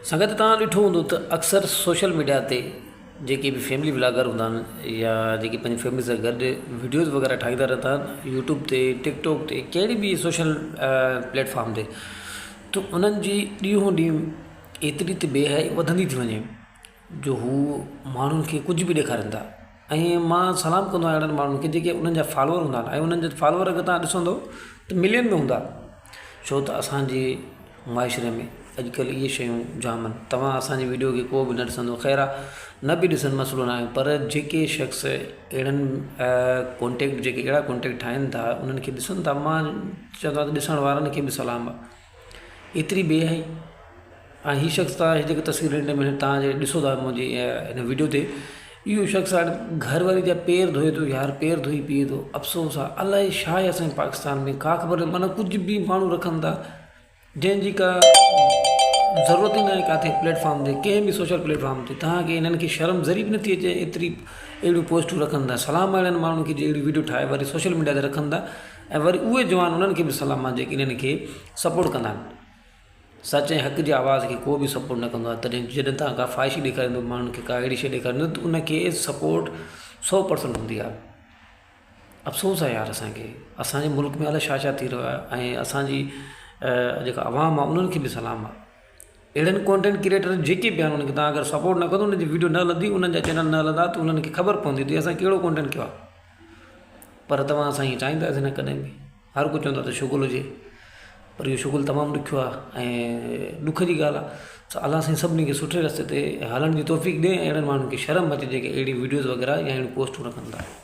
سنگت توهان ڏٺو هوندو ته اڪثر سوشل ميڊيا تي جيڪي به فيملي ولاگر هوندا آهن يا جيڪي پنهنجي فيملي سان گڏ وڊيوز وغيره ٺاهيندا رهندا آهن يوٽيوب تي ٽڪ ٽاڪ تي ڪهڙي به سوشل پليٽ فارم تي ته انهن جي ڏينهون ڏينهن ايتري ته بي حيائي وڌندي ٿي وڃي جو هو ماڻهن کي ڪجهه به ڏيکارين ٿا ۽ مان سلام ڪندو آهيان اهڙن ماڻهن کي جيڪي انهن جا فالوور هوندا آهن ۽ انهن جا فالوور اگر توهان ڏسندو ته ملين ۾ هوندا ڇو ته اسانجي معاشري ۾ اڄڪلهه اهي شيون جام آهن توهان اسانجي ويڊيو کي ڪو به نه ڏسندو خير آهي نه به ڏسن مسئلو نه آهي پر جيڪي شخص اهڙن ڪانٽيڪٽ جيڪي اهڙا ڪانٽيڪٽ ٺاهين ٿا انهن کي ڏسن ٿا مان چوندو آهيان ته ڏسڻ وارن کي به سلام آهي ايتري بي حيائي ۽ هي شخص تان هي جيڪي تصوير هن ۾ تان جي ڏسو ٿا منهنجي هن ويڊيو تي اهو شخص هاڻي گهر واري جا پير ڌوئي ٿو يار پير ڌوئي پيئي ٿو افسوس آ الائي ڇا آهي اسان جي پاڪستان ۾ ڪا خبر معنيٰ ڪجهه به ماڻهو رکن ٿا جنهن جي ڪا ضرورت ئي ناهي ڪاٿي پليٽ فارم تي ڪنهن به سوشل پليٽ فارم تي توهان کي هنن کي شرم ذري به نٿي اچي ايتري اهڙيون پوسٽون رکن ٿا سلام آهي اهڙن ماڻهن کي جي اهڙيون ويڊيو ٺاهي وري سوشل ميڊيا تي رکن ٿا ۽ وري اهي جوان انهن کي به سلام آهي جيڪي انهن کي سپورٽ ڪندا آهن سچ ۽ حق جي آواز کي ڪو به سپورٽ نه ڪندو آهي تڏهن جڏهن توهان ڪا فاحشي ڏيکاريندو ماڻهن کي ڪا اهڙي شيء ڏيکاريندو ته ان کي سپورٽ 100% هوندي آهي افسوس آهي يار اسانکي اسانجي ملڪ ۾ الائي ڇا ڇا ٿي رهيو آهي ۽ اسانجي جيڪا عوام آهي انهن کي به سلام آهي اهڙن ڪانٽينٽ ڪريئيٽر جيڪي به آهن انهن کي توهان اگر سپورٽ نه ڪندو انهن جي ويڊيو نه هلندي انهن جا چينل نه هلندا ته انهن کي خبر پوندي ته اسان ڪهڙو ڪانٽينٽ ڪيو آهي پر توهان اسان ائين چاهينداسين نه ڪڏهن به هر ڪو چوندو آهي ته شغل هجي پر اهو شغل تمام ڏکيو آهي ۽ ڏک جي ڳالهه آهي ته الله سائين سڀني کي سٺي رستي تي هلڻ جي توفيق ڏي ۽ اهڙن ماڻهن کي شرم اچي جيڪي اهڙي وڊيوز وغيره يا اهڙيون پوسٽون رکن ٿا.